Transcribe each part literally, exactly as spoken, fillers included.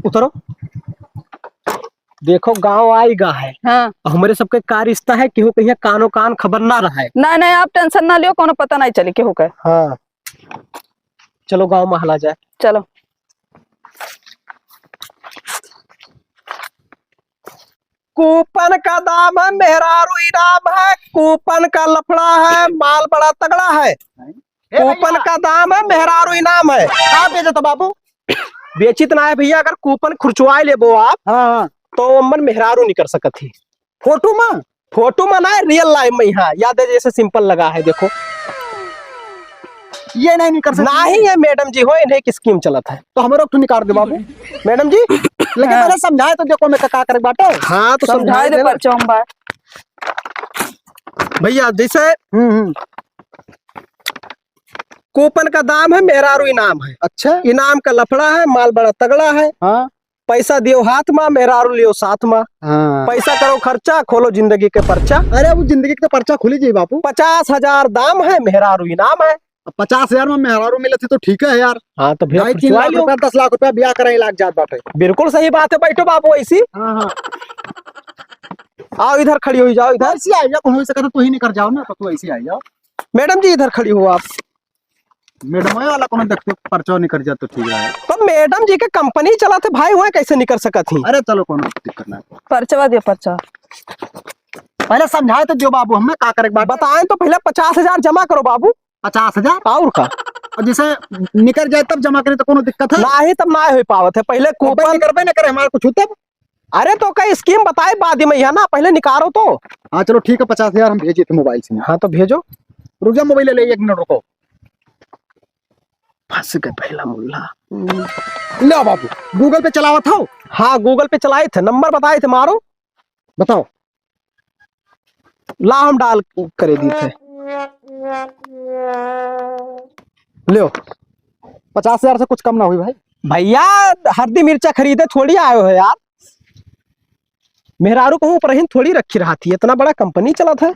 उतरो। देखो, गाँव आइगा है। हाँ। हमरे सबके का रिश्ता है, केहू कहिया कानो कान खबर ना रहे। नहीं, नहीं, आप tension ना लियो, कोनो पता नहीं चली केहू के। हाँ, चलो गाँव में हला जाए। चलो। कूपन का दाम है, मेहरारू इनाम है, कूपन का लफड़ा है, माल बड़ा तगड़ा है। ए कूपन भैया। का दाम है, मेहरारू इनाम है। का बेचत हो बाबू? बेचित ना है भैया, अगर कूपन खुरचवाए लेबो आप, हाँ, हाँ। तो ओमन मेहरारू निकर सकत ही। फोटो में? फोटो में ना, real life में। यहाँ याद है, जैसे simple लगा है, देखो। ये नहीं निकर सकत? नहीं है मैडम जी, हो, इन्हें एक scheme चलत है। तो हमरो एक ठो निकाल दे बाबू। मैडम जी। लेकिन हाँ। पहले समझाए तो देखो, मैं का, का करे बाटे। हाँ, तो समझाए समझाए दे दे ना। परचम बा। भैया, जैसे हम्म, हम्म। कूपन का दाम है, मेहरारू इनाम है। अच्छा। इनाम का लफड़ा है, माल बड़ा तगड़ा है। हाँ। पैसा दियो हाथ मा, मेहरारू लियो साथ मा। हाँ। पैसा करो खर्चा, खोलो जिंदगी के पर्चा। अरे, वो जिंदगी के पर्चा खुली जी बापू। पचास हजार दाम है, मेहरारू इनाम है। अब पचास हजार में मेहरारू मिलत ही तो ठीक है यार। हाँ, तो भैया, ढाई, तीन लाख रुपया, दस लाख रुपया ब्याह कराई लाग जात बाटे। बिल्कुल सही बात है, बैठो बाबू ऐसी। हाँ, हाँ। आओ इधर खड़ी हो जाओ, इधर। ऐसी आई जाओ, कौन हो सकता, तू ही निकर जाओ ना, तो तू ऐसी आई जाओ। मैडम जी, इधर खड़ी हो आप। मैडम वाला कोनो देखते पर्चा निकर जात तो ठीक है। तो मैडम जी के कंपनी चलत है भाई, वह कैसे निकर सकत ही? अरे चलो, कोनो दिक्कत ना। पर्चवा दियो, पर्चा। पहले समझाए तो दियो बाबू, हमें का करे के बाटे? बताएं तो पहले पचास हजार जमा करो बाबू। पचास हजार? और का? और जैसे निकर जाए तब जमा करें तो कोनो दिक्कत है? नाही, तब ना हो पावत है। पहले अब भाई कूपन निकरबे ना करे हमारे कुछ तब। अरे तो का scheme बताए बाद में, यहाँ ना पहले निकारो तो। हाँ चलो ठीक है, पचास हजार हम भेजे थे मोबाइल से। हाँ तो भेजो। रुक जा, मोबाइल ले ले, एक मिनट रुको। फंस गए पहला मुल्ला। ले बाबू, Google पे चलावत हो? हाँ, Google पे चलाए थे, नंबर बताए थे, मारो। बताओ। ला हम डाल करे दी थे। लो। पचास हजार से कुछ कम ना हुई भाई। भैया, हरदी मिर्चा खरीदे थोड़ी आयो है यार। मेहरारू कहूँ ऊपर ही थोड़ी रखी रहा थी, इतना बड़ा कंपनी चला था।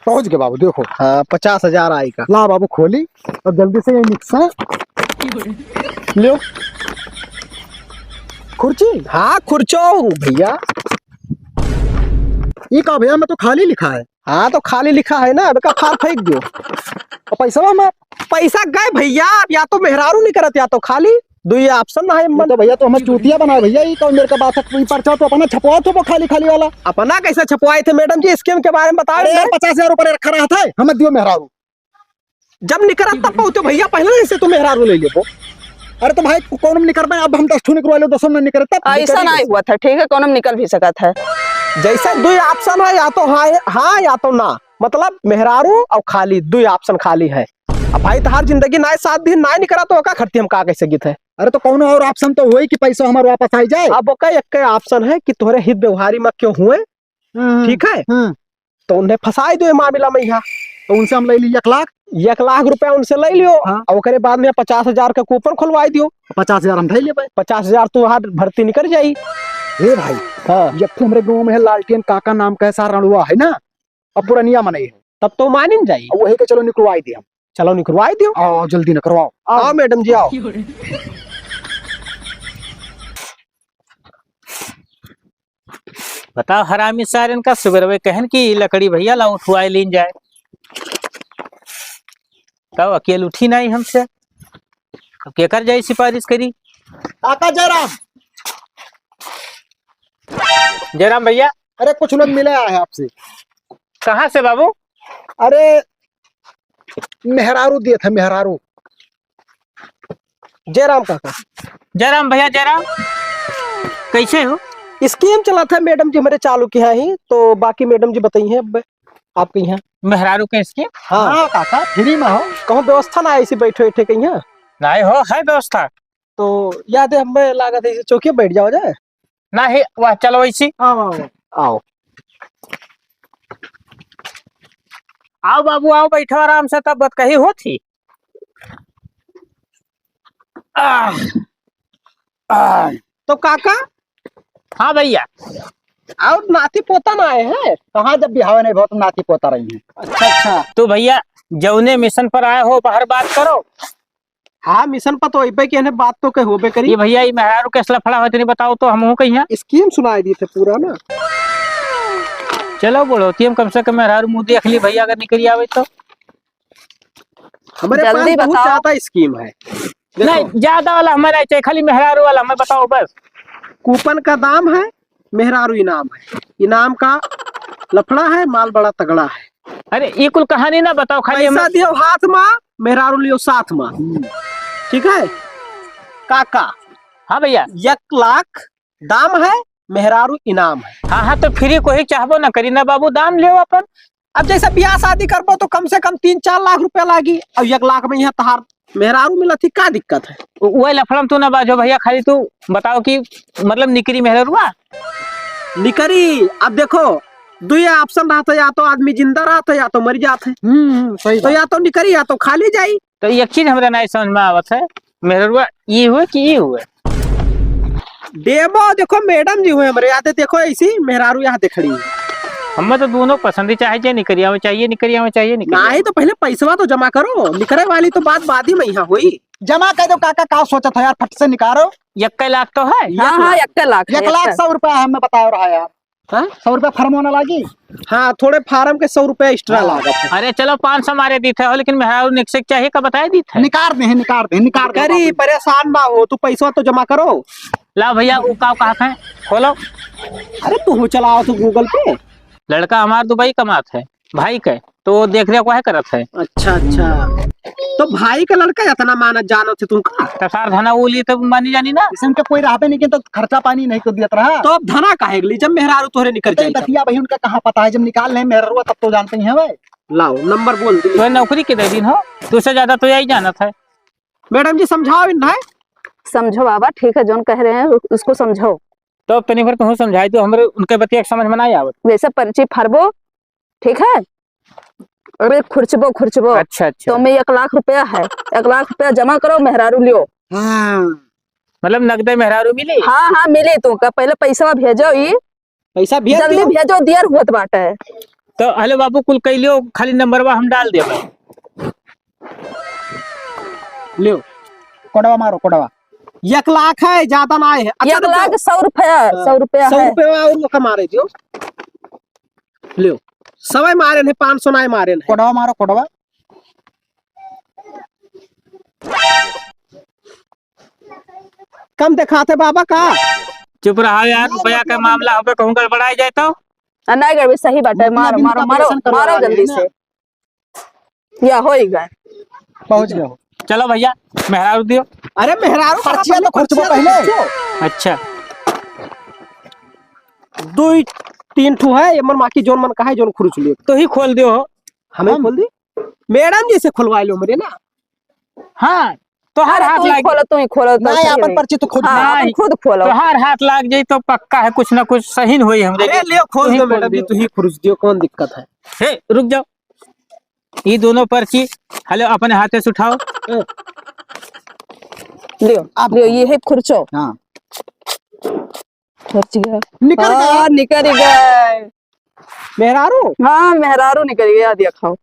पहुँच गए बाबू, देखो। हाँ, पचास हजार आएगा। ला बाबू खोली और जल्दी से ये निकसा। लो। खुर्ची? हाँ, खुर्चो भैया। ये का भैया, मैं तो खाली लिखा है। हाँ, तो खाली लिखा है ना, अब का फार फेंक दियो। और पैसा में? पैसा गए भैया, अब या तो मेहरारू निकरत या तो खाली, दुई option है। ये मन तो भैया, तो हमें चूतिया बनाए भैया, ये कौन मेरे का बात है? ये पर्चा तो अपना छपवा तो वो खाली खाली वाला। अपना कैसे छपवाए थे मैडम जी? Scheme के बारे में बताओ अरे ना। यार, पचास हजार रुपये रखा रहा था, हमें दियो मेहरारू। जब निकरत तब पहुँचो भैया, पहले से तो मेहरारू ले लेबो। अरे तो भाई, कौन में निकरबे, अब हम दस ठो निकरवा लो, दसों में निकरे तब ऐसा निकरेंगे। नहीं हुआ था, ठीक है, कौन में निकल भी सकत है। जैसे दुई option है, या तो हाँ, हाँ या तो ना, मतलब मेहरारू और खाली, दुई option खाली है। अब भाई तहार जिंदगी ना साथ दी, ना निकरा तो ओका खरती हम का कह सकित है? अरे तो कौनो और option तो होई कि पैसा हमार वापस आ जाए। अब ओका एक option है कि तोहरे हित व्यवहारी में क्यों हुए, हम्म, ठीक है? हम्म। तो उन्हें फंसाई दो ये मामला में यहाँ। तो उनसे हम ले ली एक लाख। एक लाख रुपया उनसे ले लियो, हाँ। और ओकरे बाद में पचास हजार का कूपन खुलवाई दियो। पचास हजार हम धई लेबे। पचास हजार तो हाथ भर्ती निकल जाई। ए भाई, हाँ। एक ठो हमरे गाँव में है लालटेन काका नाम का है, सार रणुआ है ना, अब पुरनिया मनई है। तब तो मानिन जाई। अब वही के चलो निकलवाई दे हम। चलो निकलवाई दियो। आओ, आओ, जल्दी निकलवाओ। आओ। आओ मैडम जी, आओ। बताओ हरामी सारन का सुबेरवे कहन कि लकड़ी भैया ला उठवाए लीन जाए, तब अकेल उठी नहीं हमसे, अब केकर जाई सिफारिश करी? काका जयराम। जयराम भैया। अरे कुछ लोग मिले आए हैं आपसे। कहाँ से बाबू? अरे मेहरारू दिए थे, मेहरारू। जयराम काका। जयराम भैया, जयराम। कैसे हो? Scheme चला था मैडम जी हमरे चालू किया ही, तो बाकी मैडम जी बताई हैं अब आपके यहाँ। मेहरारू के scheme? हाँ। हाँ काका, free में हो। कहूँ व्यवस्था ना ऐसी बैठे बैठे कहीं यहाँ? नहीं हो, है व्यवस्था। तो याद है हमें लागत है इसे चौकी बैठ जाओ जाए। नाही, वह चलो ऐसी। आओ, आओ, आओ। आओ। आओ बाबू, आओ, बैठो आराम से, तब बात कही होत ही। आह, आह। तो काका? हाँ भैया। और नाती पोता ना आए हैं? कहाँ, जब बिहावे नहीं बहुत नाती पोता रही हैं। अच्छा, अच्छा। तो भैया, जौने mission पर आए हो, बाहर बात करो। हाँ, मिशन पर तो अइबे कि एने बात तो के होबे करी। ये भइया, ये मेहरारू कैसे लफड़ा होत, नहीं बताओ तो, हमहू कहिया। स्कीम सुनाई दी थे पूरा ना। चलो, बढ़ोती हम कम से कम मेहरारू मुँह देख ली भइया, अगर निकरी आवे तो। हमरे पास जल्दी बहुत बताओ। ज्यादा स्कीम है। देखो। नहीं, ज्यादा वाला हमें नहीं चाहिए, खाली मेहरारू वाला हमें बताओ बस। कूपन का दाम है, मेहरारू इनाम है। इनाम का लफड़ा है, माल बड़ा तगड़ा है। अरे, ई कुल कहानी ना बताओ, खाली पैसा हमें दियो हाथ मा, मेहरारू लियो साथ मा। हम्म। ठीक है? काका। हाँ भइया। एक लाख दाम है, मेहरारू इनाम है। हाँ, हाँ, तो फ्री कोई चाहबो ना करी ना बाबू, दाम लेव अपन। अब जैसे बियाह शादी करबो तो कम से कम तीन चार लाख रुपया लागी, और एक लाख में यहाँ तहार मेहरारू मिलत ही, का दिक्कत है? उ-, उहे लफड़म तू ना बाजो भइया, खाली तू बताओ कि मतलब निकरी मेहररुआ? निकरी, अब देखो, दुई option रहत है, या तो आदमी जिंदा रहत है, या तो मर जात है। हम्म, हम्म, सही तो बात। या तो निकरी, या तो खाली जाई। तो एक चीज हमरा नाहीं समझ में आवत है, मेहररुआ ई हुए कि ई हुए? डेमो देखो, मैडम जी हुए हमरे, या तो देखो ऐसी मेहरारू यहाँ देखड़ी है। हमें तो दोनों पसंद ही, चाहे जे निकरी आवे, चाहिए निकरी आवे, चाहिए निकरी आवे। नहीं तो पहले पैसवा तो जमा करो, निकरे वाली तो बात बाद ही में यहाँ हुई। जमा कर दो काका, का सोचत है यार, फट से निकालो। यक्के लाख तो है। हाँ, हाँ, यक्के लाख है, एक लाख यक्के। सौ रुपया हमें बताओ रहा यार। हाँ? सौ रुपया फार्म होना लागी? हाँ, थोड़े फार्म के सौ रुपया extra हाँ। लागत है। अरे चलो, पाँच सौ मारे दीत है हो, लेकिन मेहरारू निकसे के चाहिए, का बताए दीत है? निकार दे, निकार दे, निकार दे करी, बाबू। परेशान ना हो, तू पैसा तो जमा करो। ला भइया, वो का कहा है? खोलो। अरे तू चलाओ तू Google पे। लड़का हमार दुबई कमात है, भाई के, तो वो देख रेख वह करत है। अच्छा, अच्छा। तो भाई का लड़का इतना मानत जानत है तुमका? तो सार धना वो लिए तब मानी जानी ना। इसमें तो कोई रहबे नहीं कि तो खर्चा पानी नहीं को दियत रहा। तो अब धना काहे के ली जब मेहरारू तोहरे निकल तो जाई तब? बतिया भाई उनका कहाँ पता है, जब निकाल ले मेहरारू तब तो जानते ही हैं भाई। लाओ नंबर बोल दे। तो नौकरी के दे दिन हो, तुझसे ज्यादा तो यही जानत है। मैडम जी समझाओ इन भाई। समझो बाबा, ठीक है, जौन कह रहे हैं उ-, उसको समझो। तो अब तनी भर तुहूँ समझाई दो, हमरे उनके बतिया के समझ में नाहीं आवत। जैसे पर्ची फरबो, ठीक है? अरे खुरचबो, खुरचबो। अच्छा, अच्छा। तो में एक लाख रुपया है, एक लाख रुपया जमा करो, मेहरारू लियो। हाँ। मतलब नगदे मेहरारू मिली? हाँ, हाँ, मिली। तू का पहले पैसा भेजो, ई पैसा भेज जल्दी दियो। भेजो, देर होत बाटे। तो हेलो बाबू, कुल कई लियो, खाली नंबरवा हम डाल देबे। लियो, कोडवा मारो, कोडवा। एक लाख है, ज्यादा ना है। अच्छा, एक तो लाख जाओ। सौ रुपया, हाँ, सौ रुपया सौ है। रुपया और वो कमा रहे जो। लियो, सवाई मारे हैं, पाँच सौ नाहीं मारे हैं। कोडवा मारो, कोडवा। कम देखात है बाबा का? चुप रहा यार, रुपया का मामला होबे कहूँ गड़बड़ाई जाए तो। आ, नाहीं गड़बड़ी, सही बात है, मारो, मारो, मारो, मारो जल्दी से। या हो ही गए। पहुँच गए हो। चलो भइया, मेहरारू दियो। अरे मेहरारू पर्चिया तो खुरचबो पहले। अच्छा। दुई तीन ठो है, ये मन माकी जोन मन कहा है, जोन खुरच लियो। तो ही खोल दियो हो। हमें हम खोल दी? मैडम जी से खुलवा लो मेरे ना। हाँ, तोहार अरे, हाथ तू ही लाग खोलो, तू ही खोलो, तो नाहीं, सही अपन रही। पर्ची तो खुद हाँ, नाहीं, अपन खुद खोलो। तोहार हाथ लाग जाई तो पक्का है, कुछ ना कुछ सही न होई हमरे अरे, लिए। लियो, खोल तू ही दो खोल मैडम जी, दियो। तू ही खुरच दियो, कौन दिक्कत है? हे, रुक जाओ। ये दोनों पर्ची, हेलो, अपने हाथे से उठाओ। हाँ। लियो, आप लियो, ये है खुरचो। हाँ। बच गया। निकल गए। हाँ, निकल गए। मेहरारू? हाँ, मेहरारू निकल गया, देखो।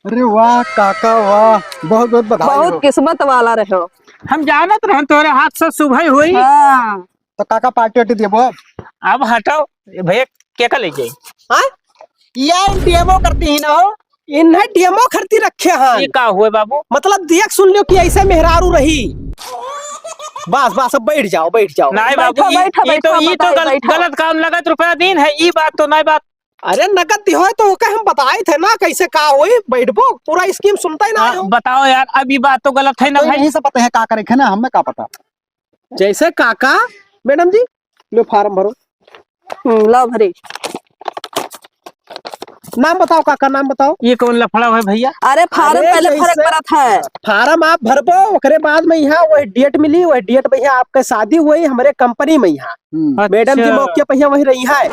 अरे वाह काका वाह, बहुत बहुत बधाई बहुत हो। किस्मत वाला रहे हो। हम जानत रहन तोरे हाथ से सुबह हुई। हाँ। तो काका पार्टी वार्टी देबो अब? अब हटाओ, भैया के का ले जाई? हाँ? यार डेमो करती ही ना हो। इन्हें डेमो खरती रखे हैं। ये का हुए बाबू? मतलब देख सुन लियो कि ऐसे मेहरारू रही। बस, बस, अब बैठ जाओ, बैठ जाओ। नाहीं बाबू, बैठो, ई, बैठो, ई तो, बैठो, ई तो बताओ, गल-, बैठो। गलत काम लगत रुपया दीन है, ई बात तो नाहीं बात। अरे नगद दिहो तो ओके हम बताए थे ना कैसे का होई, बैठबो, पूरा स्कीम सुनता ही ना हाँ, हो। बताओ यार, अब ई बात तो गलत है ना तो भाई। यहीं से पता है का करे है ना, हमें का पता। जैसे काका, मैडम जी, लो फार्म भरो। हम्म, लाओ भरी। नाम बताओ काका, नाम बताओ। ये कौन लफड़ा है भैया? अरे फार्म अरे पहले भरे जैसे पड़त है। फार्म आप भरबो, ओकरे बाद में यहाँ वही डेट मिली, वही डेट में यहाँ आपका शादी हुई हमरे कंपनी में यहाँ। हम्म। मैडम जी अच्छा। मौके पे यहाँ वही रही है।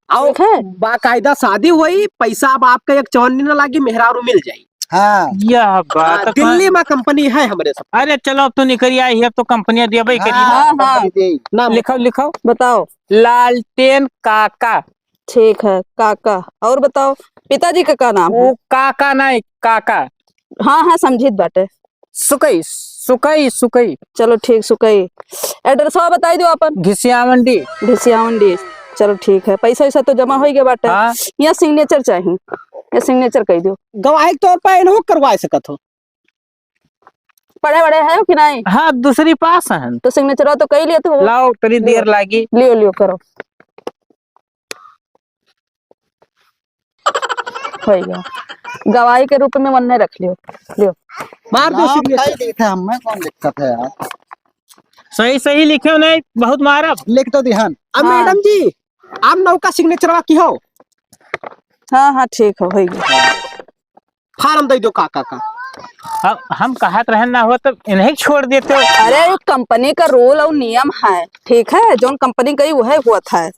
और ठीक है। बाकायदा शादी हुई, पैसा अब आपका एक चौनी ना लागी, मेहरारू मिल जाई। हाँ। यह बात हाँ, तो दिल्ली में कंपनी है हमरे सब। अरे चलो, अब तो निकल आई है, अब तो कंपनियां देबे करी। हाँ, हाँ, हाँ। कंपनी दे। नाम लिखाओ, लिखाओ। बताओ। लालटेन काका। ठीक है, काका। और बताओ, पिताजी का का नाम है? वो काका नाहीं, काका। हाँ, हाँ, समझित बाटे। सुकई, सुकई, सुकई। चलो ठीक, सुकई। एड्रेसवा बताई दो आपन। घिसियावंडी। घिसियावंडी। चलो ठीक है, पैसा वैसा तो जमा होइ गया बाटे। हाँ। यहाँ सिग्नेचर चाही, यहाँ सिग्नेचर कइ दो। गवाही के तौर पर इन्हों करवा सकत हो। पढ़े वढ़े है कि नहीं? हाँ, दूसरी पास हैं। तो सिग्नेचरवा तो कइ लेत हो। लाओ, तनी देर लागी। लियो, लियो, करो। होइ गया। गवाही के रूप में वन्ने रख लियो। लियो। मार दो नाम सिग्नेचर। कइ देते हैं, हमें कौन दिक्कत है यार? सही सही लिखे नहीं, बहुत मारब। लिख तो दिहन। अब हाँ। मैडम जी, आप नौका सिग्नेचरवा की हो? हाँ, हाँ, ठीक हो, होइ गया। फार्म दइ दो काका का। हम, हम कहत रहन ना हो तो इन्हें छोड़ देते हो। अरे, ये कंपनी का रूल और नियम है, ठीक है? जौन कंपनी कही वह होत है।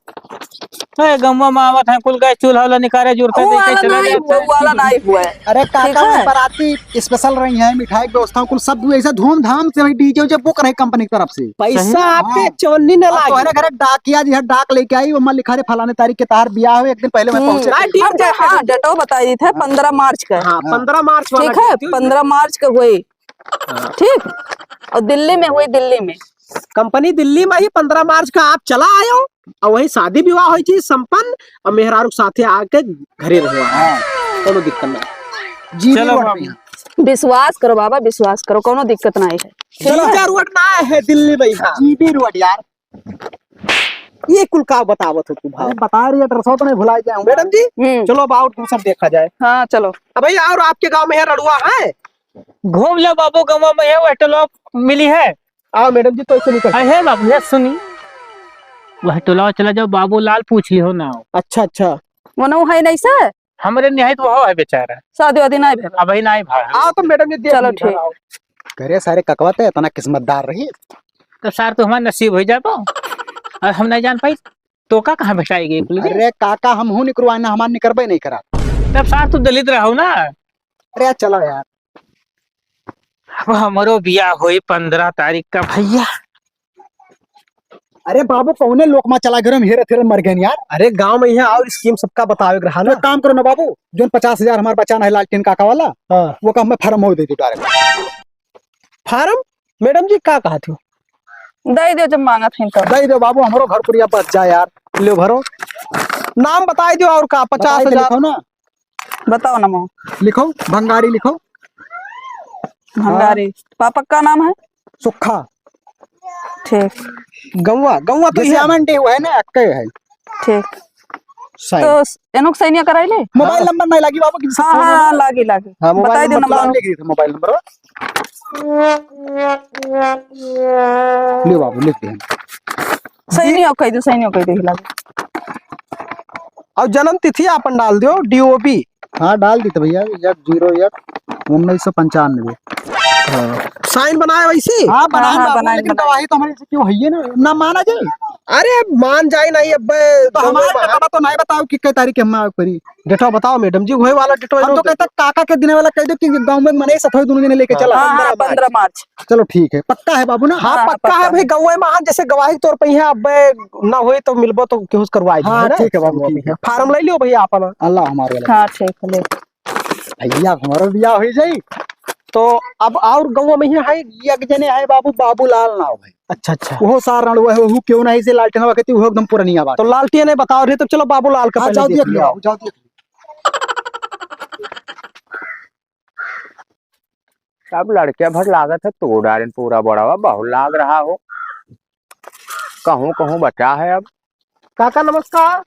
ए, गौवा में आवत है, कुल गैस चूल्हा वाला निकारे जुड़ते वो देखे वाला चले नहीं जाते हुआ, हैं। वो वाला नहीं हुआ है। अरे काका, ठीक है? वो बराती स्पेशल रही है, मिठाई की व्यवस्था, कुल सब ऐसा धूमधाम से वही डीजे उजे बुक रही कंपनी की तरफ से। पैसा सही। आपके हाँ। चवन्नी न और लागे। तोहरे घरे डाकिया जी है, डाक लेके आई, ओमा लिखा रहे फलाने तारीख के तहार बियाह हो, एक दिन पहले मैं हम्म, पहुंचे थे। अब जा-, हाँ, डेटो बताई दी थे, हाँ। पन्द्रह मार्च का। हाँ, हाँ। पन्द्रह मार्च वाला ठीक है, डेट। पन्द्रह मार्च का हुई। हाँ। ठीक, और दिल्ली में हुई, दिल्ली में। कंपनी दिल्ली में ही पन्द्रह मार्च का आप चला आयो, और वही शादी विवाह हुई चीज संपन्न, और मेहरारू के साथे आके घरे रहो। हाँ। कोनो दिक्कत नहीं। जी, चलो नहीं बाबू। बढ़िया। विश्वास करो बाबा, विश्वास करो, कोनो दिक्कत नहीं है। चलो। जीटी रोड ना है दिल्ली में, हाँ। जीटी रोड यार। ये कुल का बतावत हो तू भाव? अरे बता रही है, एड्रेस तो नहीं भुला गया हूँ। मैडम जी, हम्म। चलो अब और दूसर देखा जाए। हाँ, चलो। अब भैया, और आपके गांव में है रड़ुआ है? घूम लो बाबू, गांव में है, होटल मिली है। आओ मैडम जी, तो ऐसे निकल। अरे बाबू, ये सुनी, होटल चला जाओ, बाबू लाल पूछ लियो ना। अच्छा, अच्छा। वो ना है नहीं सर? हमरे निहायत वह है बेचारा। शादी वादी नहीं भेल। अबही नहीं भा। आओ तो मैडम जी, देख चलो ली, ठीक। आओ। करे सारे ककवा ते इतना किस्मतदार रही। तो सार तो हमार नसीब होइ जाबो। और हम नहीं जान पाई, तो का कहाँ भेटाई गई कुल रे? अरे काका, हम हूँ निकरवाए ना, हमार निकरबे नहीं करा। तब सार तू दलित रहो ना। अरे यार, चलो यार। अब हमरो बियाह होई पन्द्रह तारीख का भैया। अरे बाबू, कौने लोक मा चला गए, हम हेरत हेरत मर गए यार। अरे गांव में यहाँ और स्कीम सबका बतावे के रहा तो ना। एक काम करो ना बाबू, जोन पचास हजार हमार बचाना है लालटेन काका वाला, हाँ। वो का हमें फार्म हो दे दो डायरेक्ट। फार्म? मैडम जी का कहत हो? दे दो जब मांगत हैं तो। दे दो बाबू, हमरो घर पुरिया बच जाए यार। लो भरो। नाम बताई दो और का, बताई दे पचास हजार। लिखो ना। बताओ ना मऊ। लिखो, भंगारी लिखो। भंगारी। हाँ। पापा का नाम है? सुखा। ठीक। गौवा, गौवा तो जैसे ये अमन डे हुआ है ना, अक्के है। ठीक। साइन। तो एनुक सैनिया कराई ले? मोबाइल हाँ। नंबर नहीं लागी बाबू, किसी हाँ, फोन हाँ, में। हाँ, लागी, लागी। हाँ, मोबाइल बताई दे नंबर तो नंबर। आप लिख दीजिए, मोबाइल नंबर। लियो बाबू, लिख दिया। सैनिया कह दो, सैनिया कह दो, लागी। और जन्म तिथि आपन डाल दियो, डीओपी। हाँ, डाल दी तो भैया, एक जीरो एक उन्नीस सौ पंचानवे। हाँ। साइन बनाए वैसे? हाँ, बनाए हाँ, हाँ, बाबू, बनाए, लेकिन बनाए। गवाही तो हमारे से क्यों है ये ना, ना माना जाए। अरे, मान जाए नहीं, अब तो हमारे बेटा तो नहीं बताओ कि कई तारीख के हम आवे परी। डेटवा बताओ मैडम जी, वही वाला डेटवा हम तो कहता काका के दिने वाला कह दो कि गाँव में मने सफाई दोनों जने लेके चला। हाँ, हाँ, पन्द्रह मार्च। पन्द्रह मार्च। चलो ठीक है, पक्का है बाबू ना? हाँ, हाँ, पक्का है पक्का। भाई, गौवे में जैसे गवाही के तौर पे यहाँ अब ना होई तो मिलबो तो केहू से करवाई दी, हाँ, है ना? ठीक है बाबू, ठीक है। फार्म ले लियो भैया आपन। अल्लाह हमारे वाला। हाँ, ठीक है, ले। भैया, हमारो बियाह हो जाई। तो अब और गौवा में ही है, एक जने है बाबू, बाबूलाल नाव है। अच्छा, अच्छा। वो सार रणुआ है, वो क्यों नहीं से लालटेन वक्त वो एकदम पुरानिया बात। तो लालटेन है, बताओ रे, तो चलो बाबूलाल का हाँ, पहले जाओ देख देख लियो, लियो। जाओ देख लियो। सब लड़के भर लागत है, तोड़ डारेन पूरा बड़ावा, बहुत लाग रहा हो। कहूँ, कहूँ बचा है अब। काका नमस्कार।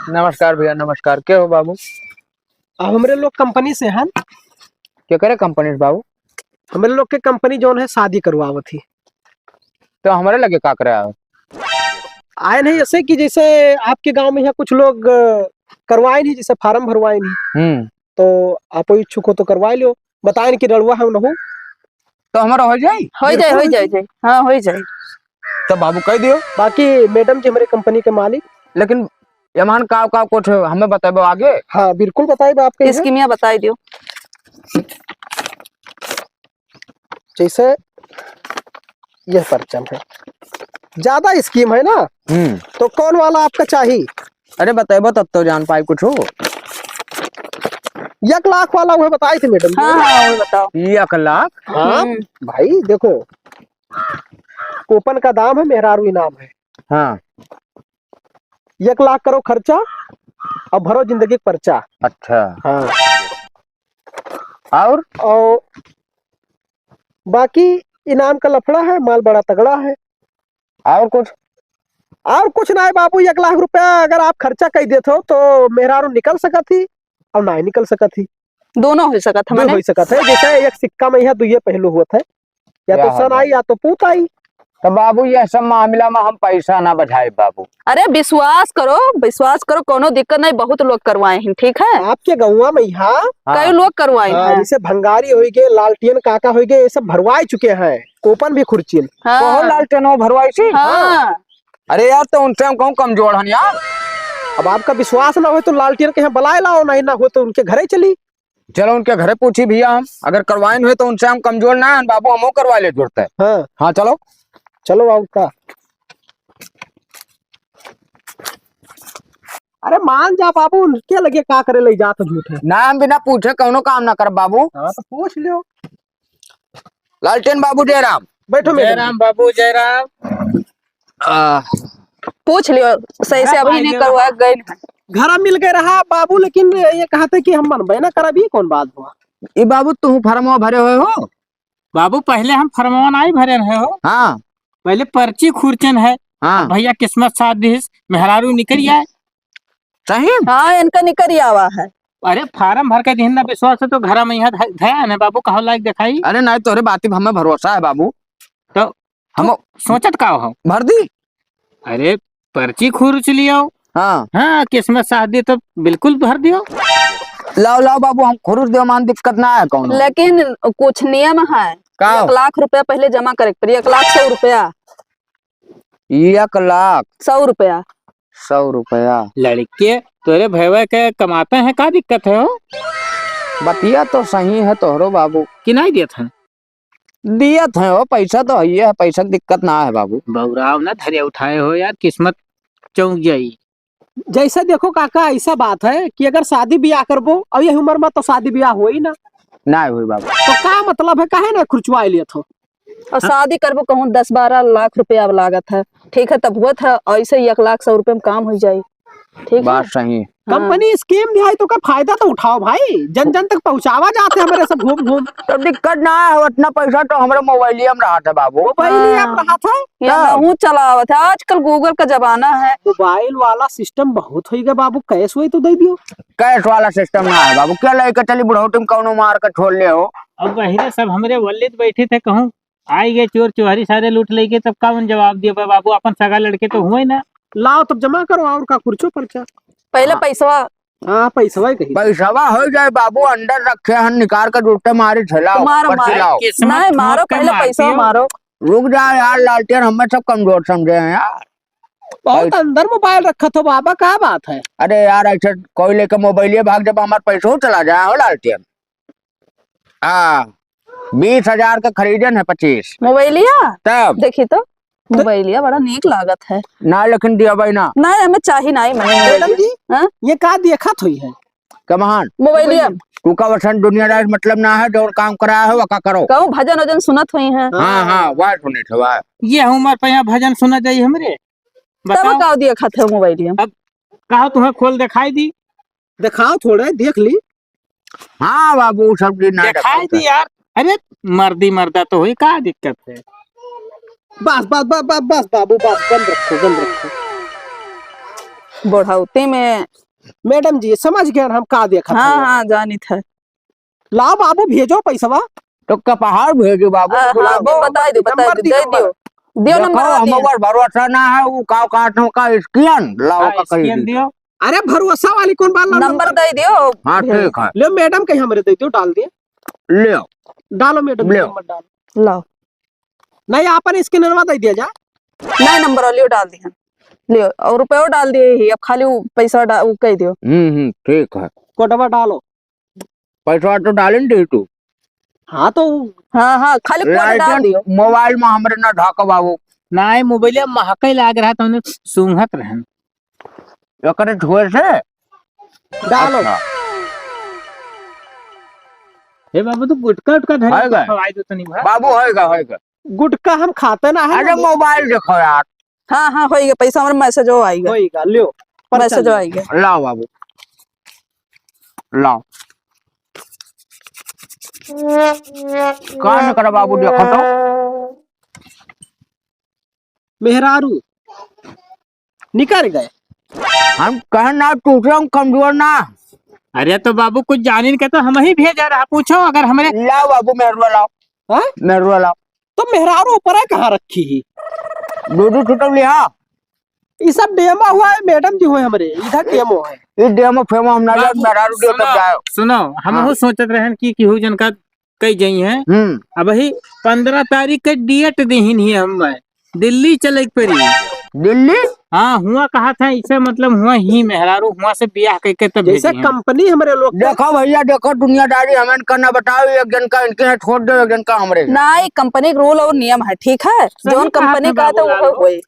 नमस्कार भैया, नमस्कार। के हो बाबू? अब हमरे लोग कंपनी से हैं। के करे कंपनी से बाबू? हमरे लोग के कंपनी जौन है शादी करवावत ही। तो हमरे लगे का करे आए? आए नहीं, ऐसे कि जैसे आपके गांव में यहाँ कुछ लोग, अ, करवाए नहीं, जैसे फार्म भरवाए नहीं। हम्म। तो आप इच्छुक हो तो करवा लियो, बताएन कि रड़ुआ हम नहू। तो हमारा हो जाई? हो जाए, हो बिल्कुल। जाए, जाए। हाँ, हो जाए। तो बाबू कह दियो। बाकी मैडम जी हमारे कंपनी के मालिक। लेकिन यमान का, का कुछ हमें बताबो आगे? हाँ, बिल्कुल बताइब आपके यहाँ। स्कीमिया बताई दियो। जैसे यह परचम है, ज्यादा स्कीम है ना, हम्म। तो कौन वाला आपका चाहिए? अरे बताइबो तब तो जान पाई कुछ हो। एक लाख वाला उहे बताई थी मैडम जी। हाँ, हाँ, वो बताओ। एक लाख? हाँ, हम्म। भाई देखो, कूपन का दाम है, मेहरारू इनाम है। हाँ। एक लाख करो खर्चा और भरो जिंदगी का पर्चा। अच्छा। हाँ। और? और बाकी इनाम का लफड़ा है, माल बड़ा तगड़ा है। और कुछ? और कुछ ना है बाबू, एक लाख रुपया अगर आप खर्चा कर देत हो तो मेहरारू निकल सकत ही और ना ही निकल सकत ही। दोनों हो सकत है, दोनों माने? हो सकत है, जैसे एक सिक्का में यह दुइये पहलू होत है, या क्या तो हाल सन है? आई या तो पूत आई। तो बाबू, यह सब मामला में हम पैसा ना बढ़ाए बाबू। अरे विश्वास करो, विश्वास करो, कोनो दिक्कत नहीं, बहुत लोग करवाए हैं, ठीक है? आपके गौवा में यहाँ हाँ। कई लोग करवाए हाँ, हैं। जैसे भंगारी होई गए, लालटेन काका होई गए, ये सब भरवाए चुके हैं, कूपन भी खुर्चिन। हाँ। कहो लालटेन वो भरवाई सी? हाँ। अरे यार, तो उनसे हम कहूँ कमजोर हन यार। अब आपका विश्वास ना हो तो लालटेन के यहाँ बुलाए लाओ, नहीं ना हो तो उनके घरे चली। चलो उनके घरे पूछी भैया हम, अगर करवाइन हुए तो उनसे हम कमजोर ना है बाबू, हमहू करवा ले जुड़ते। हाँ। हाँ, चलो। चलो बाबू का। अरे मान जा बाबू, उनके लगे का करे ले जात झूठे। ना, हम बिना पूछे कौनो काम ना कर बाबू। हाँ, तो पूछ लियो। लालटेन बाबू जयराम। बैठो मैडम। जयराम बाबू, जयराम। आ, पूछ लियो सही से, अभी नहीं करवा गए। घर मिल गए रहा बाबू, लेकिन ये कहते कि हम मनबे ना करब, ये कौन बात हुआ? ये बाबू, तू फॉर्मवा भरे हुए हो? बाबू, पहले हम फॉर्मवा नहीं भरे रहे हो। हाँ। पहले पर्ची खुर्चन है। हाँ। भैया किस्मत साथ दिस, मेहरारू निकल आए। सही? हाँ, इनका निकल आवा है। अरे, फार्म भर के दिहन ना विश्वास है तो घर में यहाँ ध-, ध्यान है बाबू, कहो लायक दिखाई। अरे नहीं, तोहरे बाती पर हमें भरोसा है बाबू। तो हम सोचत का हो? भर दी। अरे, पर्ची खुर्च लियो। हाँ। हाँ, किस्मत साथ दी तो बिल्कुल भर दियो। लाओ, लाओ बाबू, हम खुर्च दियो, मान दिक्कत ना है कौनो। लेकिन कुछ नियम है। का? एक लाख रुपया पहले जमा करे के पड़ी, एक लाख सौ रुपया। एक लाख? सौ रुपया। सौ रुपया। लड़के, तोरे भैया के कमाते हैं, का दिक्कत है हो? बतिया तो सही है तोहरो बाबू। कि नहीं देत हैं? दियत है हो, पैसा तो है, पैसा की दिक्कत ना है बाबू। बौराव ना धरे उठाए हो यार, किस्मत चौंक जाई। जैसे देखो काका, ऐसा बात है कि अगर शादी ब्याह करबो और यही उम्र में तो शादी ब्याह होई ना। ना होई बाबू। तो का मतलब है, काहे ना खुर्चवा लेत हो? और शादी करबो कहूँ दस बारह लाख रुपया अब लागत है, ठीक है, तब होत है, ऐसे ही एक लाख सौ रुपये में काम हो जाई, ठीक है? बात सही। हाँ। कंपनी स्कीम दिहाई तो का फायदा तो उठाओ भाई, जन जन तक पहुँचावा जाते हमरे सब घूम घूम। तो दिक्कत ना है, उतना पैसा तो हमरे मोबाइलिया में रहा था बाबू। मोबाइलिया में हाँ। रहा था? ये का? हमहूँ चलावत है, आजकल Google का जमाना है। मोबाइल वाला सिस्टम बहुत होई गया बाबू, कैश होई तो दे दियो। कैश वाला सिस्टम ना है बाबू, क्या लेके चली बुढ़ौती में कौनो मार के छोड़ ले हो? अब वही रे सब हमरे वल्लित बैठे थे, कहूँ आई गए चोर चोहरी सारे लूट लेके, तब का उन जवाब दियो बा बाबू, अपन सगा लड़के तो हुए ना। लाओ तब जमा करो, और का खुर्चो पर्चा। पहले हाँ। पैसवा। हाँ, पैसवा ही कही। पैसवा हो जाए बाबू, अंदर रखे हन, निकाल के जूते मारी थे, लाओ, मारो, पर्ची मारो। लाओ। किस्मत नहीं, मारो, ठोक के पहले मार पैसवा दियो। मारो। रुक जा यार लालटेन, हमें सब कमजोर समझे हैं यार। बहुत भाई अंदर मोबाइल रखत हो बाबा, का बात है? अरे यार, ऐसे कोई लेके मोबाइल भाग जब हमार पैसो चला जाए हो लालटेन। हाँ, बीस हजार का खरीदन है पच्चीस। मोबाइलिया? तब? देखी तो, तो मोबाइलिया बड़ा नीक लागत है। ना, लेकिन दिया भाई ना। ना, हमें चाही ना, मैंने मैडम मोबाइलिया। जी, हाँ? ये का देखत हुई है? कमहान? मोबाइलिया। तू का वसन दुनियादारी से मतलब ना है, जो काम करा है, वो का करो। कहूँ भजन वजन सुनत हुई हैं। हाँ, हाँ, वाह सुने थे, वाह। ये उम्र पे यहाँ भजन सुना जाई हमरे? तब बताओ। का देखत है मोबाइलिया? अब कहा तुम्हें खोल दिखाई दी? दिखाओ थोड़े, देख ली। हाँ बाबू, सब दिन ना दिखाई दिखाता। दी यार। अरे, मर्दी मर्दा तो हुई, का दिक्कत है? बस, बस, बस, बस, बस बाबू, बस, बंद रखो, बंद रखो। बुढ़ौती में। मैडम जी, समझ गए हम का देखत हाँ, हई। हाँ, जानित है। लाओ बाबू, भेजो पैसवा। तो कपहार भेजो बाबू, आ, हाँ, बुलाओ। वो बताई दो, बताई नंबर दो, दियो, दे नंबर। दियो। दियो नंबर, देखो, हम दियो। ऊपर भरोसा ना है, वो का, का, का स्कैन लाओ, हाँ, का कही स्कैन दी। दियो। अरे भरोसा वाली कौन बात, लाओ नंबर नंबर। दे दियो। हाँ, ठीक है। ले मैडम के हमरे दे दियो, डाल दिए। ले। डालो मैडम, ले। नंबर डालो। लाओ। नहीं, आपन स्कैनरवा दे दिया जा। नहीं, नंबर लियो, डाल दिया। लियो, और रुपयो डाल दिए ही, अब खाली उ पैसा डा-, उ कह दियो। हम्म, हम्म, ठीक है। कोडवा डालो। पैसा तो डाले न दे तू। हाँ, तो हाँ, हाँ, खाली कोड डाल लाइसेंस दियो। मोबाइल में हमरे ना ढाको बाबू। नाय, मोबाइल महके लाग रहा, तो उन्हें सूंघत रहन। एकरे धोए से? डालो। अच्छा। हे बाबू, तो गुटखा उटखा धरे होइगा। खवाई दो तनी भर। बाबू, होइगा, होइगा। गुटखा हम खाते ना है अरे, ना। मोबाइल देखो यार। हाँ, हाँ, होइगा, पैसा हमरे मैसेजो आइगा। होइगा, लियो, पर्चा मैसेजो लियो। आइगा। लाओ बाबू, लाओ। का न करा बाबू, देखो तो। मेहरारू निकल गए। हम कहे ना, टूटे हम कमजोर ना। अरे तो बाबू, कुछ जानिन के तो हम ही भेजा रहा, पूछो अगर हमरे। लाओ बाबू, मेहरुआ लाओ। हाँ? मेहरुआ लाओ। तो मेहरारू ऊपर है, कहाँ रखी ही? दो दो छुटल लिहा। ई सब डेमा हुआ है, मैडम जी हुए हमरे, इधर डेमो है। ई डेमो फेमो हम ना बाबू, जान, मेहरारू दे तब सुनो, जाओ। सुनो, हम हाँ। हूँ सोचत रहन कि केहू जन का कई जइहैं। हम्म। अबही पन्द्रह तारीख के डेट दिहिन ही हम, दिल्ली चले के पड़ी। दिल्ली? हाँ, हुआ कहा था इसे, मतलब हुआ ही मेहरारू, हुआ से बियाह कइके तब जैसे भेजी हैं। कंपनी हमरे लोग के देखो भैया, देखो दुनियादारी, हमें करना बताओ, एक जन का इनके यहाँ छोड़ दो, एक जन का हमरे यहाँ। नाहीं, कंपनी के रूल और नियम है, ठीक है? सही जौन कहा कंपनी था कहा था, बाबूलाल वो हो। होई।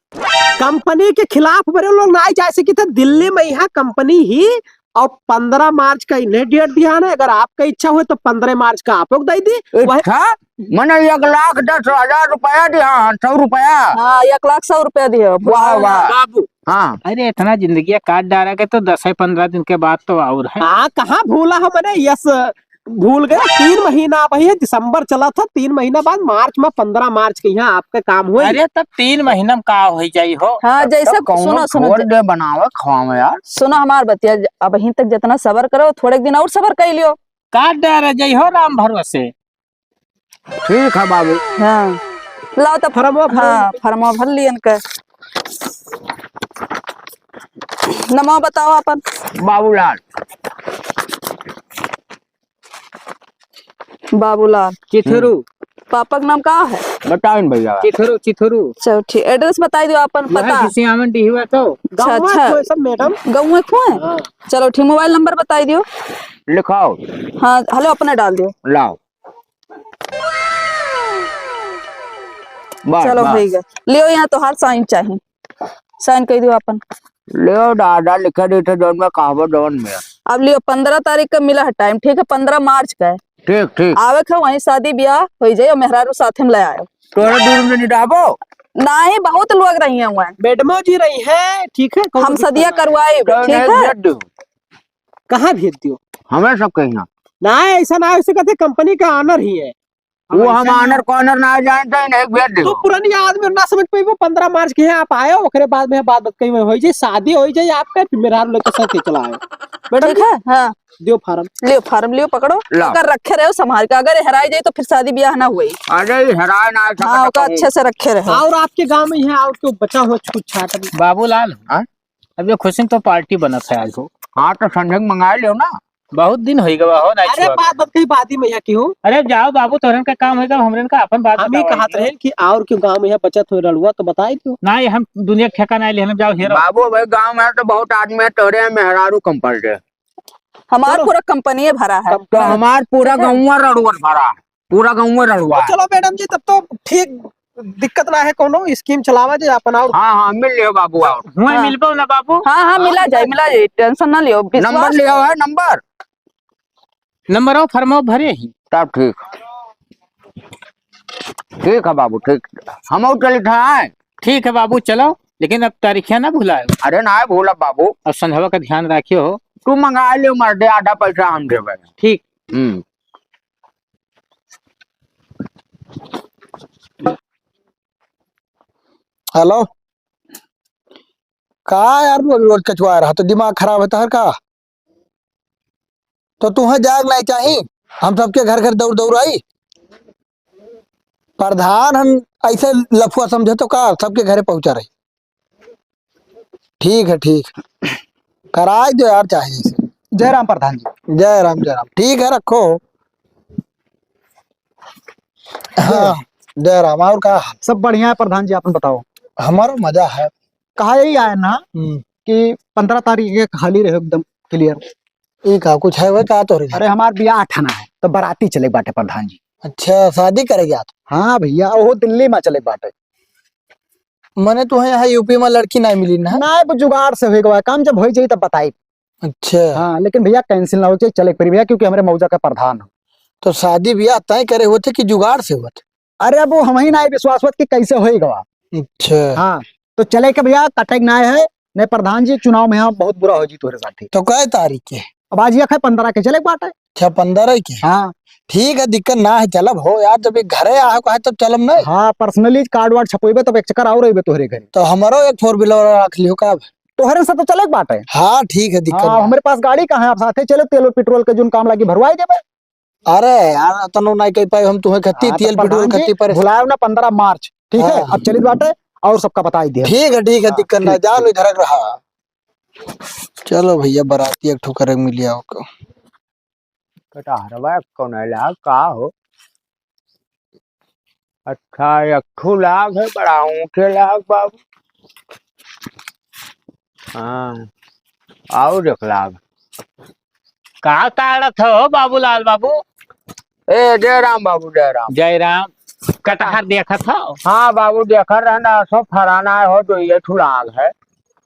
कंपनी के खिलाफ हमरे लोग नाहीं जा सकी थे दिल्ली में, यहाँ कंपनी ही और पन्द्रह मार्च का इन्हें डेट दिया ना, अगर आपका इच्छा हुए तो पन्द्रह मार्च का आप लोग दे दी। वह अच्छा, मने एक लाख दस हजार रुपया दिया, सौ रुपया। हाँ, एक लाख सौ रुपया दिया। वाह, वाह। बाबू। हाँ। अरे, इतना जिंदगी काट डारा के तो दस है, पन्द्रह दिन के बाद तो और है। हाँ, कहाँ भूला हो मने, यस, भूल गए। तीन महीना अब है, दिसंबर चला था, तीन महीना बाद मार्च में, पन्द्रह मार्च के यहाँ आपका काम हुई। अरे, तब तीन महीना में का हो जाई हो? हाँ, जैसे तब कौनो सुनो, सुनो, छोड़ दे, बनावे, खावे यार। सुनो हमार बतिया, अबहीं तक जितना सबर करो, थोड़े दिन और सबर कर लियो। काट डारा जाइ हो राम भरोसे। ठीक है बाबू। हाँ, लाओ तब फॉर्मवा भर हाँ, फॉर्मवा भर लियन के। नमवा बताओ आपन। बाबूलाल। बाबूलाल। चिथरू। हम्म। पापा के नाम का है? बताओ न भैया। चिथरू, चिथरू। चलो ठीक, एड्रेस बताई दियो आपन वह पता। किसी आमन डिहवा तो। अच्छा, गाँव में अच्छा। कोई सब मैडम? गाँव में कोई? हाँ। चलो ठीक, मोबाइल नंबर बताई दियो। लिखाओ। हाँ, हेलो, अपने डाल दियो। लाओ। बस, चलो, बस। होइ गए। लियो, यहाँ तोहार साइन चाही, साइन कर दियो आपन। लियो दादा, लिखे देते जौन में कहबो जौन में। अब लियो, पन्द्रह तारीख का मिला है टाइम, ठीक है, पन्द्रह मार्च का है। ठीक, ठीक। आवे के वहीं शादी ब्याह होइ जाए और मेहरारू साथे में ले आए। तोहरा दूर में नहीं रहबो? नहीं, बहुत लोग रही हैं वहाँ। मैडमो जी रही है, ठीक है, कौनो हम दिक्कत सदिया नहीं। करवाए, तो ठीक नहीं है? भेज दो। कहाँ भेज दियो? हमें सब कहीं ना। ना, ऐसा ना, ऐसे कहते कंपनी का ऑनर ही है। वो हम ऐसा ऑनर कॉर्नर ना जानते हैं, नहीं भेज तो दियो। पुरानी आदमी ना समझ पाइबो, पन्द्रह मार्च के यहाँ आप आए हो, ओकरे बाद में बात बात कहीं होइ जाए, शादी होइ जाए आपका, फिर मेहरारू लेके साथ ही चला आए। मैडम ठीक जी, है, हाँ। दियो फार्म। लियो फार्म, लियो, पकड़ो। लाओ। अगर रखे रहो संभाल के, अगर हेराई जाए तो फिर शादी ब्याह ना हुई। अरे, हेराए ना, ऐसा हाँ, मत ओका कहो। अच्छे से रखे रहो। और आपके गाँव में यहाँ और क्यों बचा हुआ कुछ छाट? बाबूलाल, हाँ? अब ये खुशी में तो पार्टी बनत है आज हो। हाँ, तो संजय के मंगा लियो ना। बहुत दिन होइ गवा हो ना अरे छुआ। बात बात कहीं बात ही में यहाँ की हो। अरे जाओ बाबू, तोहरन का काम होइगा, हमरन का अपन बात हम ही बताओ कहत जी। रहे कि और क्यों गाँव में यहाँ बचत हो रड़ुआ तो बताई दो। ना, ये हम दुनिया के ठेका ना ले, हम जाओ हेरो। बाबू भाई, गाँव में तो बहुत आदमी है, तोरे मेहरारू कम पड़ गए। हमार चलो। पूरा कंपनी भरा है। तो हमार पूरा ठीक है। गाँव रड़ुआ भरा है। पूरा गाँव में रड़ुआ है। चलो मैडम जी, तब तो ठीक, दिक्कत ना है कौनो, स्कीम चलावा जे अपन और। हाँ, हाँ, मिल लियो बाबू और। हुआ हाँ। मिलबो ना बाबू? हाँ, हाँ, हाँ, मिला जाए, मिला जाए, टेंशन ना लियो, नंबर विश्वास लियो है, नंबर? नंबर और फॉर्म भरे ही। तब ठीक। ठीक है बाबू, ठीक। हम और चलित है। ठीक है बाबू, चलो, लेकिन अब तारीखिया ना भुलाए। अरे ना भूलब बाबू। अब संझवा का ध्यान रखियो हो। तू मंगा लियो मर्दे, आधा पैसा हम देबे। ठीक। हम्म। हेलो, का यार, रोज रोज कचवा रहा, तो दिमाग खराब है तहर का? तो तुहें जाग नहीं चाही, हम सबके घर घर दौड़ दौड़ आई। प्रधान हम ऐसे लफुआ समझे तो का सबके घरे पहुंचा रही। ठीक है, ठीक है। कराए दो यार, चाहे जैसे। जय राम प्रधान जी। जय राम, जय राम। ठीक है, रखो। हाँ, जय राम। और का हाल? सब बढ़िया है प्रधान जी, आपन बताओ। हमारो मजा है। कहा यही आया ना हम्म। कि पन्द्रह तारीख के खाली रहे एकदम क्लियर। ई का कुछ है वह का तोहरे घर? अरे हमार बियाह ठाना है, तो बाराती चले बाटे प्रधान जी। अच्छा, शादी करे जात? हाँ भैया, ओहो दिल्ली में चले बाटे। मने तुहें यहाँ यूपी में लड़की ना मिली ना? ना, अब जुगाड़ से होइगा, काम जब होइ जाई तब बताई। अच्छा। हाँ, लेकिन भैया cancel ना होइ चाहिए, चले के पड़ी भैया, क्योंकि हमरे मौजा का प्रधान हो। तो शादी ब्याह तय करे होत है कि जुगाड़ से होत? अरे, अब वो हमही नाहीं विश्वास होत कि कैसे होई गवा। अच्छा। हाँ, तो चले के भइया, कटे के नाहीं है, नहीं प्रधान जी, चुनाव में हम बहुत बुरा हो जी तोहरे साथे। तो कै तारीख के? अब आज एक है, पन्द्रह के चले के बाटे। अच्छा, पन्द्रह के? हाँ। ठीक है, दिक्कत ना है, चलब हो यार, जब एक घरे आए हो, कहे तब चलब नहीं। हाँ, personally card वार्ड छपवेबे, तब एक चक्कर और अइबे तोहरे घरे। तो हमरो एक four wheeler रख लियो का? तोहरे से तो चले के बाटे। हाँ, ठीक है, दिक्कत हाँ, ना। हमरे पास गाड़ी कहाँ है, आप साथे चलो, तेल और पेट्रोल के जोन काम लागी भरवाई देबे। अरे यार, अतनो नाहीं कह पाए हम तुहें खत्ती, हाँ, तो तेल पेट्रोल प्रधान जी, खत्ती पर। भुलायो ना पन्द्रह मार्च, ठीक है? हाँ। अब चलित बाटे और सबका बताई दे। ठीक है, ठीक है, हाँ, दिक्कत ना, ठीक, जान ठीक। इधर रहा। चलो भइया, बराती एक ठो करे मिल आओ को। कटहरवा कौन है लाग, का हो? अच्छा, एक ठो लाग है, बड़ा ऊँचे लाग बाबू। हाँ, आओ देख लाग। का काढ़त हो बाबूलाल बाबू? ए, जय राम बाबू, जय राम। जय राम। कटहर देखत हो? हाँ बाबू, देखत रहना, सो फराना हो, दुइये ठो लाग है।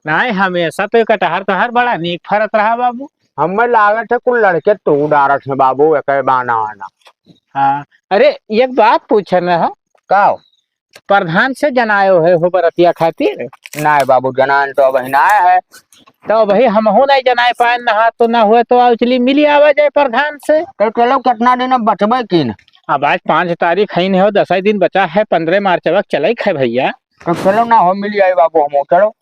नाहीं, हमेशा तो ये कटहर तोहर बड़ा नीक फरत रहा बाबू। हमें लागत है कुल लड़के तू डारत है बाबू, एके बाना आना। हाँ, अरे एक बात पूछन रहा। का हो? प्रधान से जनायो है हो बरतिया खातिर? नाहीं बाबू, जनान तो अबही नाहीं है। तो अबही हमहू नाहीं जनाए पाएन, नहा तो ना हुए तो आओ चली मिली आवा जाए प्रधान से। तो चलो कितना दिन अब बचबे की न? अब आज पाँच तारीख है न हो, दस ही दिन बचा है, पन्द्रह मार्च तक चले है भइया। तो चलो ना हो मिली आए बाबू, हम चलो।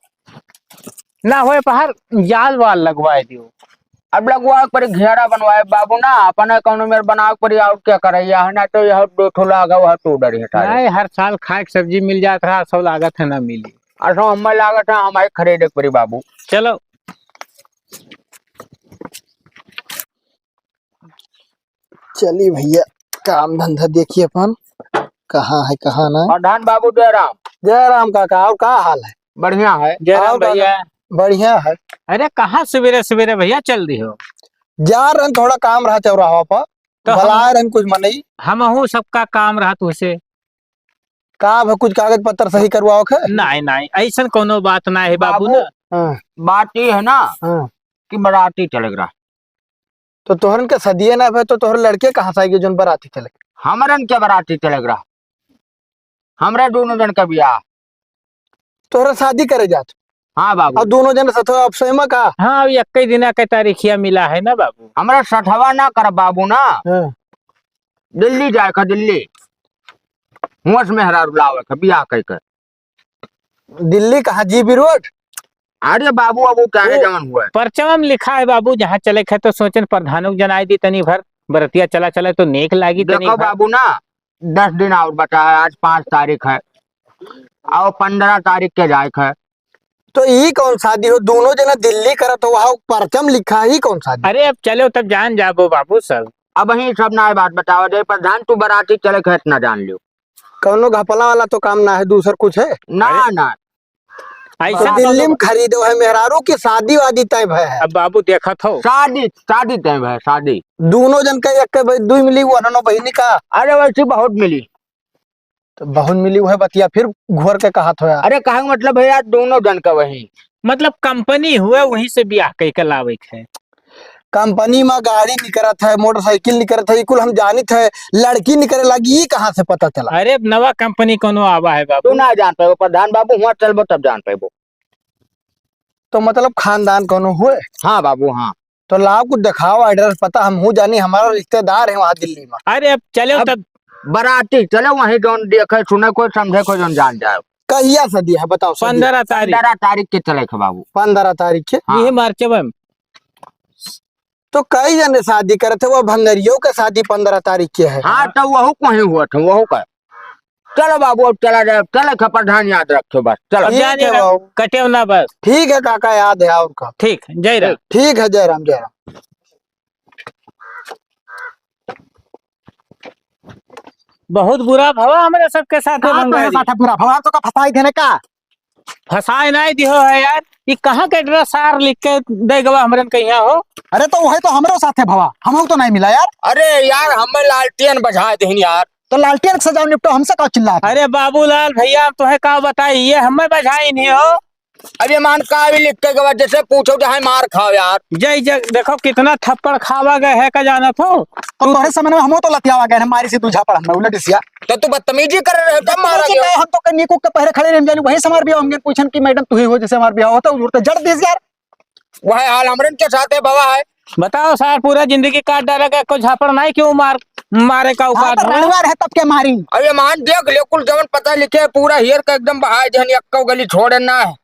ना होए पहर जाल वाल लगवाए दियो। अब लगवाए के पड़ी, घेरा बनवाए बाबू ना, अपने कौनो मेर बनावे के पड़ी, और क्या करैया है ना, तो यह दो ठो लाग है, वह तो डर हटा दे। नहीं, हर साल खाए के सब्जी मिल जात रहा, सौ लागत है ना मिली। अच्छा, हमें लागत है, हमें खरीदे के पड़ी बाबू। चलो। चली भइया, काम धंधा देखी अपन, कहाँ है, कहाँ ना। प्रधान बाबू जय राम। जय राम काका, और का हाल है? बढ़िया है। जय राम और का भइया। बढ़िया है। अरे, कहाँ सुबेरे सुबेरे भइया चल दिहो? जा रहन, थोड़ा काम रहा चौराहा पर, तो हम बुलाए रहन कुछ मनई। हमहू सबका काम रहा तुहसे। का अब कुछ कागज पत्तर सही करवाओ के? नाहीं, नाहीं, अइसन कौनो बात नाहीं है बाबू बाबू, ना। हाँ। बात ये है ना हाँ। कि बराती चले के रहा। तो तोहरन के सदिये ना भए, तो तोहर लड़के कहाँ से आइगे, जोन बराती चले? हमरन के बराती चले के रहा, हमरे दोनों जन का बियाह। तोहरा शादी करे जात? हाँ बाबू। और दोनों जन सथवा अब सोएमा का? हाँ, अब एक्के दिना के तारीखिया मिला है ना बाबू। हमरा सथवा ना कर बाबू ना। हाँ। दिल्ली जाए का, दिल्ली। हुआं से मेहरारू लावे का, बियाह कई के। दिल्ली कहाँ, जीबी रोड? अरे बाबू, अब वो चाहे वो जवन हुआ। परचवा में लिखा है बाबू, जहाँ चले के है तो सोचन प्रधानों को जनाई दी तनी भर, बरतिया चला चले तो नेक लागी तनी देखो भर। बाबू ना, दस दिन और बचा है, आज पाँच तारीख है और पन्द्रह तारीख के जाए के है। तो ई कौन शादी हो, दोनों जना दिल्ली करत हो, वहाँ परचम लिखा है, ई कौन शादी? अरे अब चलो तब जान जाबो बाबू सब। अब ही सब ना बात बतावा दे, प्रधान तू बराती चले के है, इतना जान लियो। कौनो घपला वाला तो काम ना है, दूसर कुछ है? ना, अरे, ना। ऐसा तो दिल्ली में खरीदो है मेहरारू की शादी वादी तय भय है। अब बाबू देखत हो। शादी, शादी तय भय, शादी। दोनों जन का एक के भाई दुई मिली, वो ननो बहिनी का। अरे वैसी बहुत मिली। तो बहुत मिली, वह बतिया फिर घोर के कहत हो यार। अरे कहे के मतलब है यार, दोनों जन का वही। मतलब कंपनी हुए, वहीं से ब्याह कई के लावे के है। कंपनी में गाड़ी निकरत है, मोटरसाइकिल निकरत है, ई कुल हम जानित है, लड़की निकरे लागी, ई कहाँ से पता चला? अरे, नवा कंपनी कोनो आवा है बाबू। तू ना जान पाएबो प्रधान बाबू, हुआं चलबो तब जान पाएबो। तो मतलब खानदान कोनो हुए? हाँ बाबू, हाँ। तो लाओ कुछ दिखाओ, address पता, हमहू जानी, हमारा रिश्तेदार है वहाँ दिल्ली में। अरे, अब चलो अब तब। बराती चलो, वहीं जौन देखे, सुने कोई, समझे कोई, जौन जान जाए। कहिया शादी है बताओ, शादी? पन्द्रह तारीख। पन्द्रह तारीख के चले के बाबू। पन्द्रह तारीख के? हाँ। यही मार्च में। तो कई जने शादी करत है, वो भंगरियो के शादी पन्द्रह तारीख के है। हाँ, तो वहू कहीं हुआ था, वहू का। चलो बाबू, अब चला जाए, चले के प्रधान याद रखो बस, चलो। अब ठीक जाने है का, बाबू। कटेव ना बस। ठीक है काका, याद है और का। ठीक, जय राम। ठीक है, जय राम, जय राम। बहुत बुरा भवा हमरे सबके साथ का तोहरे साथे बुरा भवा, तो का फंसाई देने का? फंसाए नाहीं दिहो है यार, ई कहाँ के address सार लिख के दे गवा हमरन कहिया हो? अरे तो वही तो हमरो साथे भवा, हमहू तो नाहीं मिला यार। अरे यार, हमें लालटेन बझाए देहिन यार। तो लालटेन से जाओ निपटो, हमसे का चिल्लात है? अरे बाबूलाल भइया, हम तोहे का बताई, ये हमें बझाइन ही हो। अब ये मान का भी लिख के गवा, जैसे पूछो चाहे मार खाओ यार। जय जय, देखो कितना थप्पड़ खावा गए है का जानत हो? तो तोहरे समय में हमो तो लतियावा गए हैं, मारी से दू झापड़ हम उलट सिया। तो तू बदतमीजी कर रहे हो, जब मारा बदतमीजी गया। का है, हम तो कहीं नीकू के पहरे खड़े रहे, हम जानी वही से हमार बियाह, हमके पूछन कि मैडम तू ही हो, जैसे हमार बियाह होता, उड़ तो जड़ दिस यार। वह हाल हमरन के साथे भवा है। बताओ सार, पूरा जिंदगी काट डाला का, कोई झापड़ नहीं क्यों मार, मारे का हाँ, औकात तो हो? रणवा रहे तब के मारी। अब ये मान देख ले, कुल जवन पता लिखे है, पूरा हेर का एकदम बहाय जहन, एक्को गली छोड़े ना है।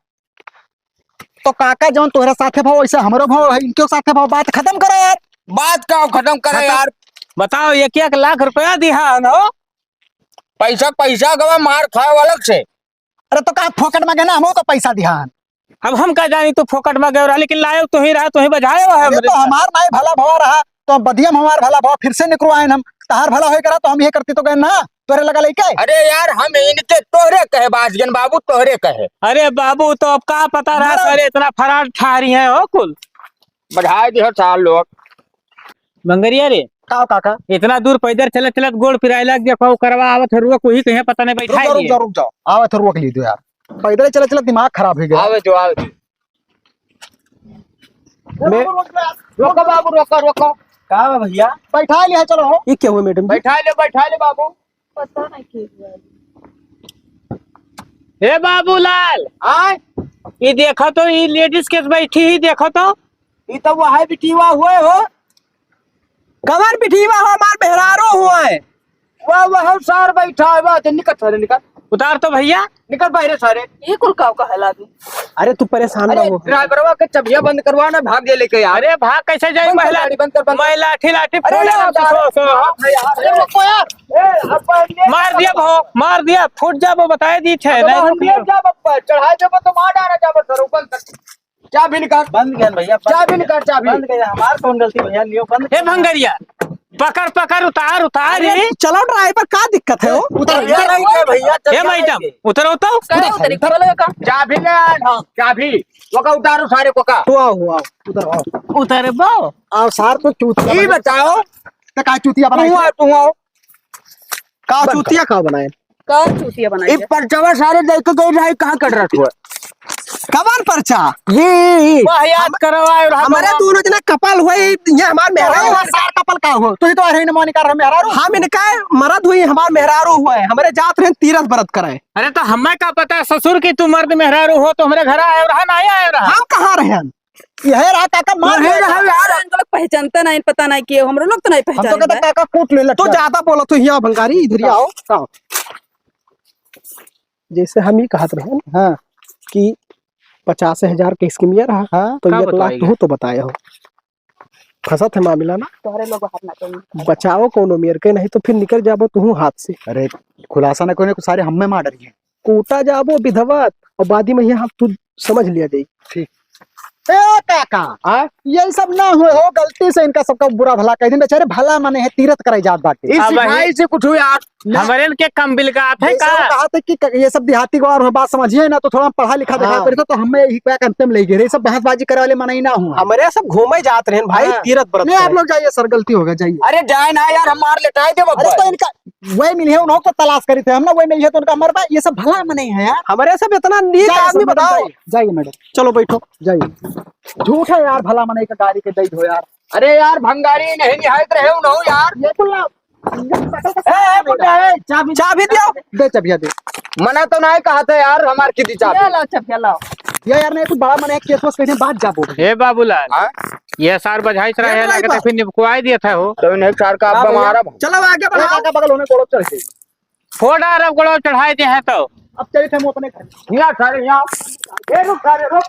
तो काका जवन तोहरा साथे भाव, वैसे हमरो भाव है, इनके साथे भाव, बात खत्म करो यार। बात का खत्म करे खत्म। यार? बताओ, एक एक लाख रुपया दिहा है ना हो? पैसा, पैसा गवा मार खाए वाला से। अरे तो का फोकट में गए ना, हमो तो पैसा दिहान। अब हम का जानी तू फोकट में गए रहा, लेकिन लायो तू ही रहा, तू ही बजायो है अरे हमरे तो साथ। हमार नाई भला भवा रहा, तो बदियम हमार भला भवा, फिर से निकरो आयन हम, तहार भला होए करा तो हम ये करती तो गए ना, तोरे लगा लइके। अरे यार, हम इनके तोहरे कहे बाजगन बाबू, तोहरे कहे। अरे बाबू, तो अब का पता रहा बड़ा सारे इतना फरार ठारी हैं हो कुल। बधाई दिहो सार लोग। मंगरिया रे, का हो काका? इतना दूर पैदल चलत चलत गोड़ पिराए लग गया, कहू करवा आवत है, रुआ कोई कहीं पता नहीं रुक बैठा जाओ, रुक जाओ, रुक जाओ, आवत है, रोक ली दो यार, पैदल चलत चलत दिमाग खराब हो गया। आवे जो, आवे जो। मैं रोको बाबू, रोको, रोको। का बा भैया? बैठा लिया, चलो हो। ये क्या हुआ मैडम जी? बैठा ले, बैठा ले बाबू। पता नहीं की हुआ। हे बाबूलाल, आय? ये देखो तो, ये लेडीज के बैठी ही देखो तो। ई तो वह है बिटिया हुए हो। कवन बिटिया हो? हमार मेहरारू हुए। वह, वह सार बैठा है, वह निकल सारे, निकल। उतार तो भैया। निकल बाहरे सारे। ये कुल काव का हला दू? अरे तू परेशान ना अरे हो। ड्राइवरवा के चबिया बंद करवा ना, भाग गए लेके यार। अरे भाग कैसे जाए? बंद कर महिला, गाड़ी, बंद कर, बंद कर। महिला लाठी लाठी अरे फोड़ा यार, ना, सो, सो। अरे रुको यार। ए, अब मार दिया भो, मार दिया, फूट जा वो, बताए दी थे, अब नहीं हम रुक ले लियो। जा बप्पा, चढ़ा जब तो मार डाला जब सर ऊपर तक। चाबी निकाल। बंद गया भैया, बंद चाबी गया। निकाल, चाबी। बंद गया, हमार कौन गलती भैया, लियो बंद ए गया। भंगरिया, पकड़, पकड़, उतार, उतार अरे, रे। चलो ड्राइवर, का दिक्कत है हो? उतर, उतर, उतर, उतर। भैया, ए चल मैडम, जाएंगे। उतरो तो। उतर, उतर, उतर। बोलो का? चाबी ले आ, हाँ, चाबी। वो का उतारो सारे को का। तू आओ, आओ, उतर आओ। उतरबो। आओ सार, तो चूतिया ई बना। बताओ। तो का चूतिया बनाई? तू आ, तू आओ। का बंद चूतिया कर। का बनाए? का चूतिया बनाई ई है? परचवा सारे देख के गई रही, कहाँ कट रहा तू? कवन परचा? ये, ये, ये। वाह, याद हम, करवाए रहा हमरे बाबा। दोनों जना कपल हुए, ये हमार मेहरारू अरे, हुए। सार कपल का हो? तू ही तो अरे न मानी कर मेहरारू। हम इनका मरद हुई, हमार मेहरारू हुए। हमरे जात रहे तीरथ व्रत करे। अरे, तो हमें का पता ससुर की तू मर्द मेहरारू हो, तो हमरे घर आए रहा, ना आए रहा। हम कहाँ रहे हम? यह रहा काका, मार तू है दिया। रहा यार। हम लोग पहचानता नहीं, पता नहीं किए, हमरो लोग तो नहीं हम तो पहचानता कहते है। काका कूट ले तू लठिया। ज्यादा बोला, तू यहाँ भंगारी, इधर ही आओ। आओ। जैसे हम ही कहत रहे ना हाँ। कि पचास हजार के स्कीमिया रहा, हाँ। तो का एक लाख बताई तू है? तो बताया हो। फंसत है मामला ना। तोहरे लोग हाथ ना कहीं। बचाओ कोनो मेर के, नहीं तो फिर निकल जाबो तू हाथ से। अरे खुलासा ना कोई, सारे हमें मार डरी हैं। कूटा जाबो विधवत, और बादी में यहाँ तू समझ लिया जाई। ठीक। ए काका, हाँ? ये सब ना हुए हो, गलती से इनका सबका बुरा भला कह दिन, बेचारे भला मने है, तीरथ कराई जात बाटे। इस अब सिखाई वही से कुछ हुआ यार। हमरे के कम बिल का आते जैसे का? वो कहा था कि क-, ये सब देहाती गवार हो, बात समझिए ना, तो थोड़ा पढ़ा लिखा देखा हाँ। करी तो, तो हमें यही क्या अंतिम ले गए रे, सब बहसबाजी करे वाले मने ही ना हुआ। हमरे सब घूमे जात रहे भाई, हाँ। तीरथ व्रत नहीं, आप करे। लोग जाइए सर, गलती हो गया, जाइए। अरे जाए ना यार, हम मार लेटाए दे अरे बब्बर। तो इनका वही मिले हैं, उन्हों को तलाश करी थे हम ना, वही मिले हैं तो उनका मरबा, ये सब भला मने है यार। हमरे सब इतना नीक जाइए आदमी सर, बताओ। जाइए, जाइए मैडम। चलो बैठो। जाइए। झूठ है यार, भला मने का गाड़ी के दई हो यार। अरे यार, भंगारी नहीं निहायत रहे उन्हों यार। ये कुल ना, ये शक्ल का ए, ए, बुड्ढा, ए, चाबी, चाबी दियो। दे चाबिया दे। मना तो नहीं कहा था यार, हमार की दी चाबी। ये लाओ चाबिया लाओ। ये यार, नहीं तो बड़ा मने केस वोस कहीं बात जाबो। हे बाबूलाल, हाँ? ये सार बझाई सरा ये है, तो लगता है। फिर निपकवाई दिया था हो। तो नहीं सार का अब हाँ भैया। हमारा चलो आगे बढ़ाओ। काका बगल होने गोड़ो चढ़ के। फोड़ा रब गोड़ो चढ़ाई दे है तो। अब चलिए थे हम अपने घर। यहाँ सारे यहाँ। ए रुक सारे रुक।